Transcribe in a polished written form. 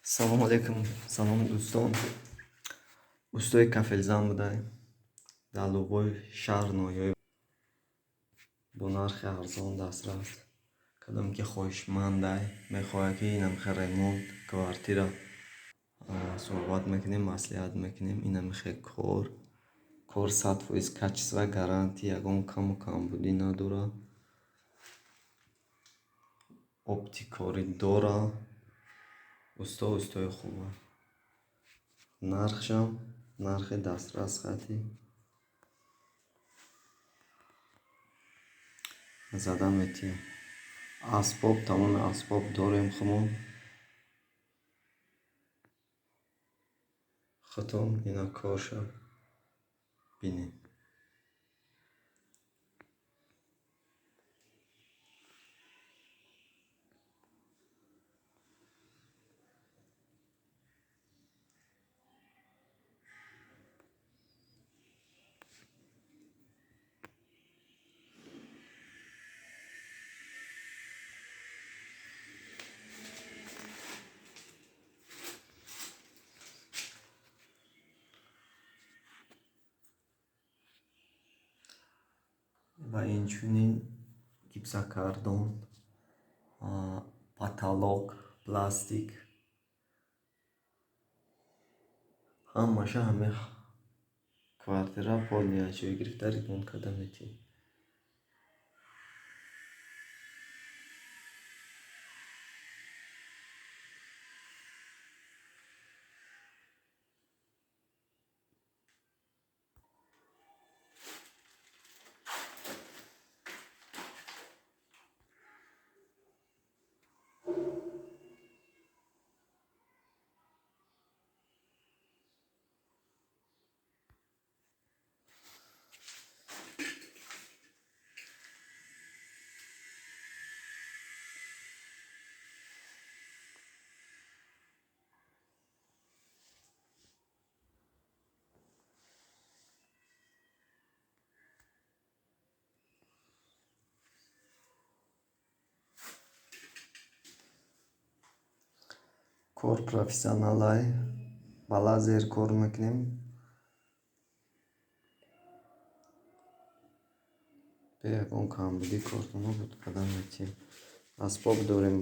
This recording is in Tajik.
Салом алейкум, салом дӯстон. Устои кафелзан будаем дар Лубои шаҳр, ноҳияи, бо нархи арзон дастрас. Кадом ки хоҳишмандай, мехоҳад, ки инамихе ремонт квартира, суҳбат мекунем, маслиҳат мекунем. Инамихе кор 100% качество, гарантия, ягон каму камбудӣ надорад. Оптикорӣ дора. Усто устои хуба. Нархшам нархи дастрас хати зада метиҳем. Асбоб, тамоми асбоб дорем хумон. Худтон ина корша бинед. Ва инчунин гипсокартон, потолок, пластик, ҳамаша ҳамаи квартира полный ҷой гирифта ремонт карда метиҳем. Кор профессионалай, ба лазер кор мекунем. Бе ягон камбудӣ кортонро буд карда метиҳем. Асбоб дорем.